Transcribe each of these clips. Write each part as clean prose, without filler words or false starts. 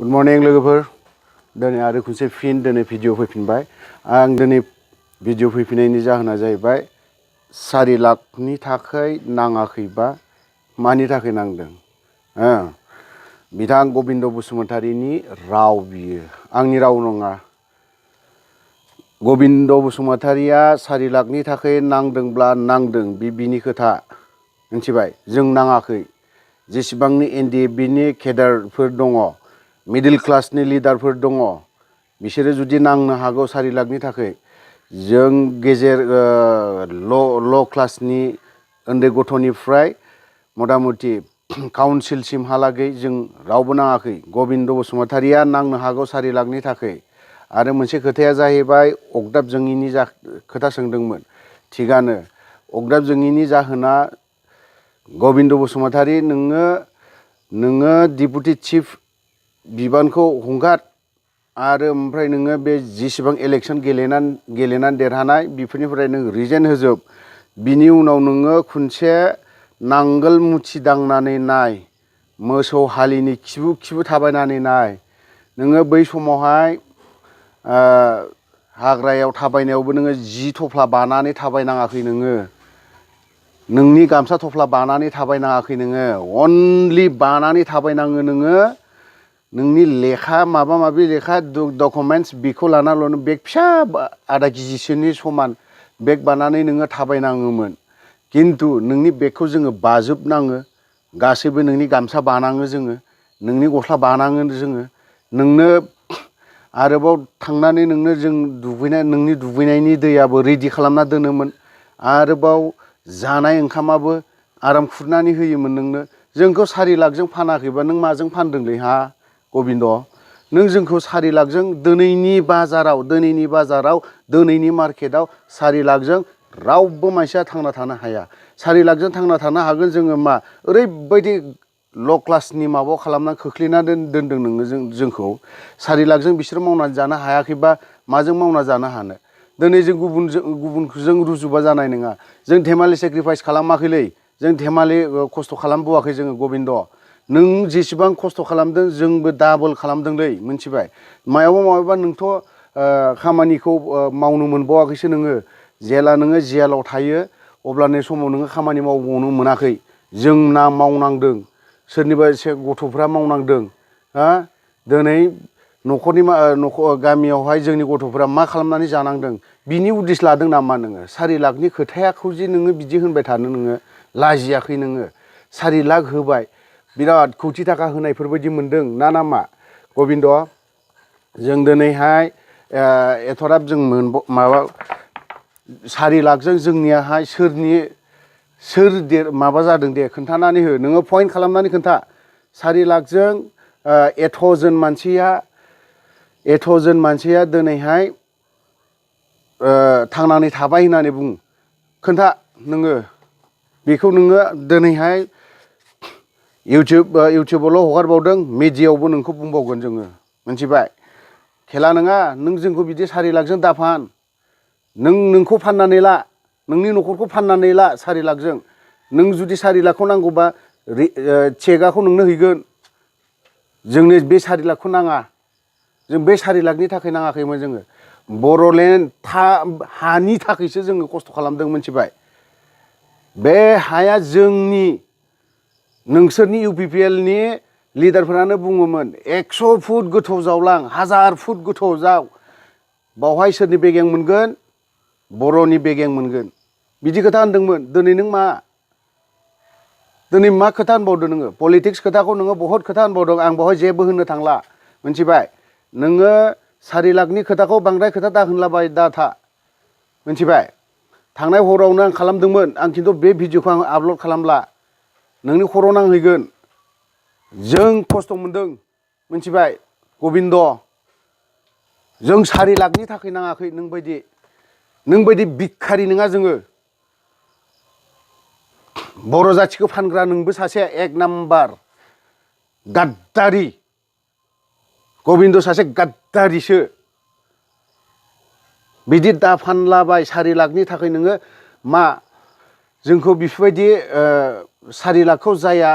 Good morning लोगोफोर दिनै आरो खनसे फिन दिनै भिडिअ फैफिनबाय आं दिनै भिडिअ फैफिननायनि जाहोना जाहैबाय 4 लाखनि थाखाय नाङाखैबा मानि थाखाय नांदों बिथां गबिन्द बसुमतारीनि राव बियो आंनि राव नङा। गबिन्द बसुमतारीया 4 लाखनि थाखाय नांदोंब्ला नांदों बिनि खोथा मिथिबाय। जों नाङाखै जेसेबांनि एनडिएफबिनि केडारफोर दङ मिडिल क्लासनि लिडारफोर दङ बिसोरो जुदि नांनो हागौ 4 लाखनि थाखाय जों गेजेर ल' क्लासनि उन्दै गथ'निफ्राय मथा मथि काउन्सिलसिमहालागै जों रावबो नाङाखै। गबिन्द बसुमतारीया नांनो हागौ 4 लाखनि थाखाय। आरो मोनसे खोथाया जाहैबाय अगदाब जोङिनि खोथा सोंदोंमोन थिगानो अगदाब जोङिनि जाहोना गबिन्द बसुमतारी नोङो डिपुटि चिफ बिबानखौ हंगार आरो ओमफ्राय नोङो बे जेसेबां इलेक्सन गेलेनानै देरहानाय बेफोरनिफ्राय नों रिजाइन होजोब। बिनि उनाव नोङो खनसे नांगोल मुथि दांनानै नाय मोसौ हालिनि खिबु थाबायनानै नाय। नोङो बै समावहाय हाग्रायाव थाबायनायावबो नोङो 10 थफ्ला बानानै थाबायनाङाखै नोंनि गामसा थफ्ला बानानै थाबायनाङाखै नोङो अनलि बानानै थाबायनाङो नोंनि लेखा माबा माबि लेखा डकुमेन्टस बेखौ लानानैल' बेग फिसा आधा केजिसोनि समान बेग बानानै नोङो थाबायनाङोमोन। खिन्थु नोंनि बेगखौ जोङो बाजोबनाङो गासैबो नोंनि गामसा बानाङो जोङो नोंनि गस्ला बानाङो जोङो नोंनो आरोबाव थांनानै नोंनो जों नोंनि दुगैनायनि दैयाबो रेडि खालामना दोनोमोन। आरोबाव जानाय ओंखामाबो आराम खुरनानै होयोमोन नोंनो। जोंखौ 4 लाखजों फानाखैबा नों माजों फानदोंलै हा गबिन्द? नों जोंखौ 4 लाखजों दिनैनि बाजाराव दिनैनि मार्केटआव 4 लाखजों रावबो मानसिया थांना थानो हाया। 4 लाखजों थांना थानो हागोन जोङो मा ओरैबायदि ल' क्लासनि माबा खालामनानै खोख्लैनानै दोनदों नोङो जोंखौ 4 लाखजों बिसोर मावनानै जानो हायाखैबा माजों मावना जानो हानो? दिनै जों गुबुनजों रुजुबा जानाय नङा। जों धेमालि सेक्रिफाइस खालामाखैलै जों धेमालि खस्थ' खालामबोआखै जोङो गबिन्द। नों जेसेबां खस्थ' खालामदों जोंबो डाबल खालामदोंलै मिथिबाय। मायावबा नोंथ' खामानिखौ मावनो मोनबावाखैसो नोङो जेला नोङो जेलाव थायो अब्लानि समाव नोङो खामानि मावबावनो मोनाखै। जों मावनांदों सोरनिबा एसे गथ'फ्रा मावनांदों दिनै गामियावहाय जोंनि गथ'फ्रा मा खालामनानै जानांदों बिनि उदिस लादों नामा नोङो? 4 लाखनि खोथायाखौ जे नोङो बिदि होनबाय थानो नोङो लाजियाखै नोङो? 4 लाख होबाय बिराद कौटि थाखा होनायफोरबायदि मोनदों ना मा गबिन्द? जों दिनैहाय एथ'राब जों माबा 4 लाखजों जोंनियाहाय सोर माबा जादों दे खोन्थानानै हो नोङो पइन्ट खालामनानै खोन्था। 4 लाखजों एथ'जन मानसिया दिनैहाय थांनानै थाबाय होननानै बुं खोन्था नोङो बेखौ नोङो दिनैहाय इउटुबावल' हगारबावदों मिडियायावबो नोंखौ बुंबावगोन जोङो मिथिबाय। खेला नङा नों जोंखौ बिदि 4 लाखजों दाफान। नोंखौ फाननानै ला नोंनि न'खरखौ फाननानै ला 4 लाखजों। नों जुदि 4 लाखखौ नांगौबा चेकआखौ नोंनो हैगोन। जोंनो बे 4 लाखखौ नाङा। जों बे 4 लाखनि थाखाय नाङाखैमोन जोङो बर'लेण्ड हानि थाखायसो जोङो खस्थ' खालामदों मिथिबाय। बे हाया जोंनि नोंसोरनि UPPLनि लिडारफोरानो बुङोमोन 100 फुट गोथौ जावलां 1000 फुट गोथौ जाव बावहाय सोरनि बेगें मोनगोन? बर'नि बेगें मोनगोन बिदि खोथा होनदोंमोन। दिनै मा खोथा होनबावदों नोङो? पलिटिक्स खोथाखौ नोङो बहुद खोथा होनबावदों आं बावहाय जेबो होननो थांला मिथिबाय। नोङो 4 लाखनि खोथाखौ बांद्राय खोथा दाहोनलाबाय दाथा मिथिबाय। थांनाय हरावनो आं खालामदोंमोन आं खिन्थु बे भिडिअखौ आं आपल'ड खालामला नोंनि खर' नांहैगोन। जों खस्थ' मोनदों मिथिबाय गबिन्द। जों 4 लाखनि थाखाय नाङाखै नोंबायदि भिखारि नङा जोङो। बर' जाथिखौ फानग्रा नोंबो सासे 1 नाम्बार गाद्दारि गबिन्द सासे गाद्दारिसो। बिदि दाफानलाबाय 4 लाखनि थाखाय नोङो मा जोंखौ बेफोरबायदि 4 लाखखौ जाया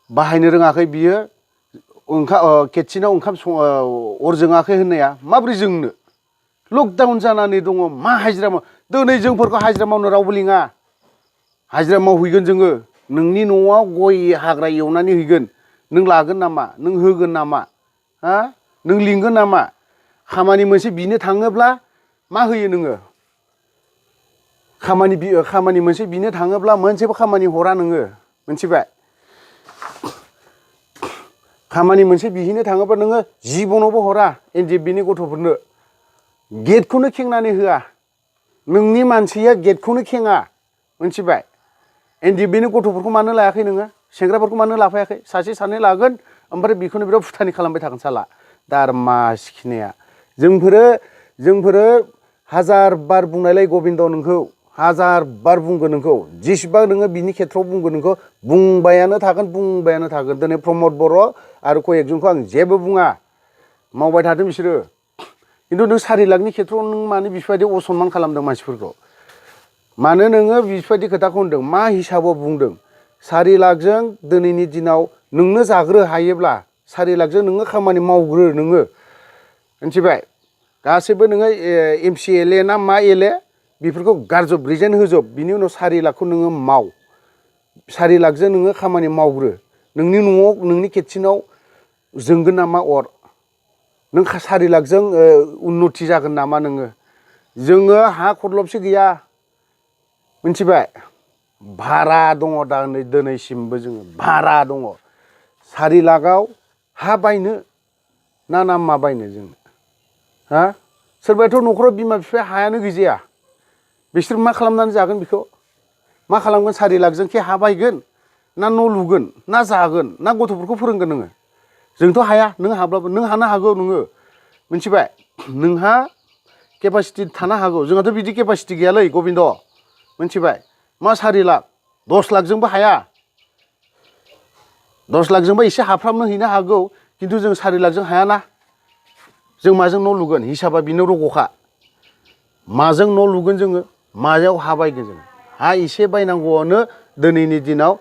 बाहायनो रोङाखै बियो खेथिनाव ओंखाम अर जोङाखै होननाया माबोरै जोंनो लकडाउन जानानै दङ मा हाजिरा माव दिनै जोंफोरखौ हाजिरा मावनो रावबो लिङा हाजिरा मावहैगोन जोङो नोंनि न'आव गय हाग्रा एवनानै हैगोन नों लागोन नामा नों होगोन नामा हा नों लिंगोन नामा खामानि मोनसे बिनो थाङोब्ला मा होयो नोङो खामानि मोनसे बिनो थाङोब्ला मोनसेबो खामानि हरा नोङो मोनथिबाय खामानि मोनसे बिहैनो थाङोब्ला नोङो जिबनावबो हरा एनडिएफबिनि गथ'फोरनो गेटखौनो खेंनानै होआ नोंनि मानसिया गेटखौनो खेङा मोनथिबाय एनडिएफबिनि गथ'फोरखौ मानो लायाखै नोङो सेंग्राफोरखौ मानो लाफायाखै सासे सानै लागोन ओमफ्राय बेखौनो बिराद फुटानि खालामबाय थागोन साला दारमा सिखिनाया जोंफोरो हाजार बार बुंनायलाय गबिन्द नोंखौ हाजार बार बुंगोन नोंखौ जेसेबां नोङो बिनि खेथ्रआव बुंगोन नोंखौ बुंबायानो थागोन दिनै प्रमद बर' आरो कयेकजनखौ आं जेबो बुङा मावबाय थादों बिसोरो खिन्थु नों 4 लाखनि खेथ्रआव नों मानो बेफोरबायदि असनमान खालामदों मानसिफोरखौ मानो नोङो बेफोरबायदि खोथाखौ होनदों मा हिसाबाव बुंदों 4 लाखजों दिनैनि दिनाव नोंनो जाग्रो हायोब्ला 4 लाखजों नोङो खामानि मावग्रो नोङो मिथिबाय गासैबो नोङो MCLA ना मा एलए बेफोरखौ गारजोब रिजेन होजोब बिनि उनाव 4 लाखखौ नोङो माव 4 लाखजों नोङो खामानि मावग्रो नोंनि न'आव नोंनि खेथिनाव जोंगोन नामा अर नों 4 लाखजों उन्नति जागोन नामा नोङो जोङो हा खरलबसे गैया मिथिबाय भारा दङ दा दिनैसिमबो जोङो भारा दङ 4 लाखआव हा बायनो ना मा बायनो जोङो हा सोरबाथ' न'खराव बिमा बिफाया हायानो गैजाया बिसोर मा खालामनानै जागोन बेखौ मा खालामगोन 4 लाखजों के हा बायगोन ना न' लुगोन ना जागोन ना गथ'फोरखौ फोरोंगोन नोङो जोंथ' हाया नों हाब्लाबो नों हानो हागौ नोङो मिथिबाय नोंहा केपासिटि थानो हागौ जोंहाथ' बिदि केपासिटि गैयालै गबिन्द मिथिबाय मा 4 लाख 10 लाखजोंबो हाया 10 लाखजोंबो एसे हाफ्रामनो हैनो हागौ खिन्थु जों 4 लाखजों हायाना जों माजों न' लुगोन हिसाबा बिनो रग'खा माजों न' लुगोन जोङो मायाव हा बायगोन जोङो हा एसे बायनांगौआनो दिनैनि दिनाव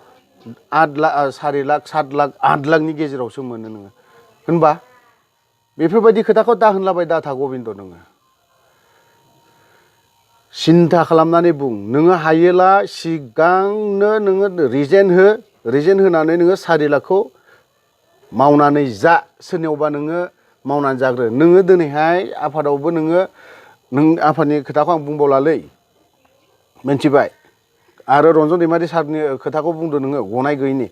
8 लाख 4 लाख 7 लाख 8 लाखनि गेजेरावसो मोनो नोङो होनबा बेफोरबायदि खोथाखौ दा होनलाबाय दा था गबिन्द नोङो सिन्था खालामनानै बुं नोङो हायोला सिगांनो नोङो रिजेन होनानै नोङो 4 लाखखौ मावनानै जा सोरनियावबा नोङो मावनानै जाग्रो नोङो दिनैहाय आफादावबो नों आफादनि खोथाखौ आं बुंबावलालै मिथिबाय आरो रन्जन दैमारि सारनि खोथाखौ बुंदो नोङो गनाय गैयिनि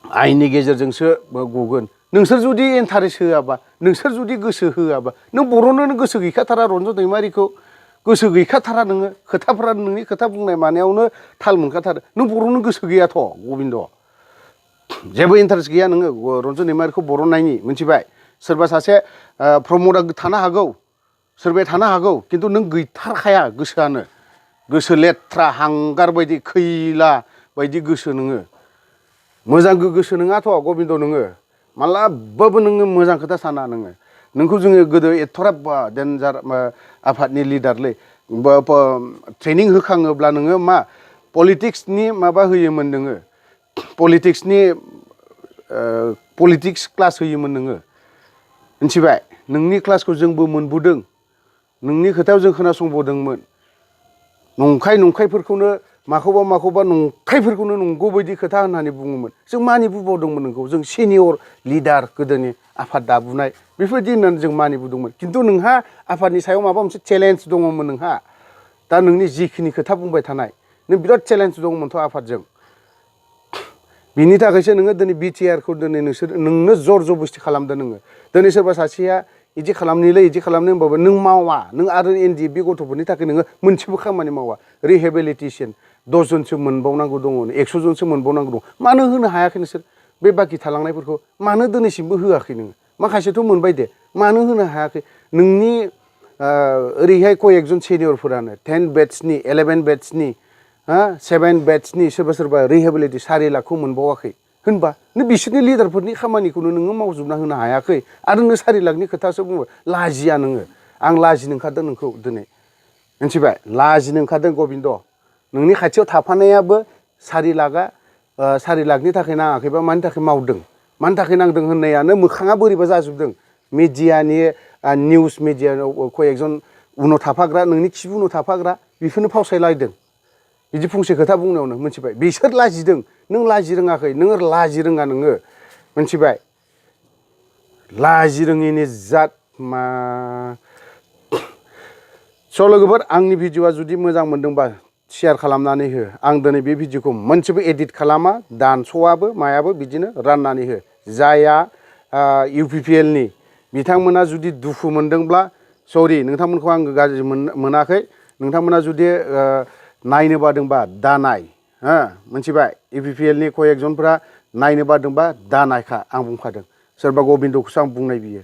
आयेननि गेजेरजोंसो गगोन नोंसोर जुदि इन्टारेस्ट होआबा नोंसोर जुदि गोसो होआबा नों बर'नो गोसो गैखाथारा रन्जन दैमारिखौ गोसो गैखाथारा नोङो खोथाफ्रा नोंनि खोथा बुंनाय मानायावनो थाल मोनखाथारो नों बर'नो गोसो गैयाथ' गबिन्द जेबो इन्टारेस्ट गैया नोङो रन्जन दैमारिखौ बर'नायनि मिथिबाय सोरबा सासे प्रमदआ थानो हागौ सोरबाया थानो हागौ खिन्थु नों गैथारखाया गोसोआनो गोसो लेथ्रा हांगार बायदि खैला बायदि गोसो नोङो मोजां गोसो नङाथ' गबिन्द नोङो मालाबाबो नोङो मोजां खोथा साना नोंखौ जोङो गोदो एथ'राब डेन्जार आफादनि लिडारलै ट्रेनिं होखाङोब्ला नोङो मा पलिटिक्सनि माबा होयोमोन नोङो पलिटिक्स क्लास होयोमोन नोङो मिथिबाय नोंनि क्लासखौ जोंबो मोनबोदों नोंनि खोथायाव जों खोनासंबोदोंमोन नंखायफोरखौनो माखौबा नंखायफोरखौनो नंगौ बायदि खोथा होननानै बुङोमोन जों मानिबोबावदोंमोन नोंखौ जों सिनियर लिडार गोदोनि आफाद दाबुनाय बेफोरबायदि होननानै जों मानिबोदोंमोन खिन्थु नोंहा आफादनि सायाव माबा मोनसे चेलेन्ज दङमोन नोंहा दा नोंनि जिखिनि खोथा बुंबाय थानाय नों बिराद चेलेन्ज दङमोनथ' आफादजों बिनि थाखायसो नोङो दिनै बिटिआरखौ दिनै नोंनो जर जबस्थि खालामदों नोङो दिनै सोरबा सासेया इदि खालामनोलै इदि खालामनो होनबाबो नों मावा नों आरो एनडिएफबि गथ'फोरनि थाखाय नोङो मोनसेबो खामानि मावा रिहेबिलिटेसन 10 जनसो मोनबावनांगौ दङ 100 जनसो मोनबावनांगौ दं मानो होनो हायाखै नोंसोर बे बाखि थालांनायफोरखौ मानो दिनैसिमबो होआखै नोङो माखासेथ' मोनबाय दे मानो होनो हायाखै नोंनि ओरैहाय कयेकजन सिनियरफोरानो 10 बेट्सनि 11 बेट्सनि 7 बेट्सनि सोरबा रिहेबिलिटि 4 लाखखौ मोनबावाखै होनबा नों बिसोरनि लिडारफोरनि खामानिखौनो नोङो मावजोबना होनो हायाखै आरो नों 4 लाखनि खोथासो बुंबाय लाजिया नोङो आं लाजिनो ओंखारदों नोंखौ दिनै मिथिबाय लाजिनो ओंखारदों गबिन्द नोंनि खाथियाव थाफानायाबो 4 लाखआ 4 लाखनि थाखाय नाङाखैबा मानि थाखाय मावदों मानि थाखाय नांदों होननायानो मोखाङा बोरैबा जाजोबदों मिडियानि निउस मिडियायाव कयेकजन उनाव थाफाग्रा नोंनि खिबु उनाव थाफाग्रा बेफोरनो फावसायलायदों बिदि फंसे खोथा बुंनायावनो मिथिबाय बिसोर लाजिदों नों लाजि रोङाखै नोङो लाजि रोङा नोङो मिथिबाय लाजि रोङिनि जात मा स' लोगोफोर आंनि भिडिअ'आ जुदि मोजां मोनदोंबा शेयार खालामनानै हो आं दिनै बे भिडिअ'खौ मोनसेबो एडिट खालामा दानस'आबो मायाबो बिदिनो राननानै हो जायहा UPPL नि बिथांमोना जुदि दुखु मोनदोंब्ला सरि नोंथांमोनखौ आं गाज्रि मोनाखै नोंथांमोना जुदि नायनो बादोंबा दा नाय हो मिथिबाय UPPL नि कयेकजनफ्रा नायनो बादोंबा दा नायखा आं बुंखादों सोरबा गबिन्दखौसो आं बुंनाय बियो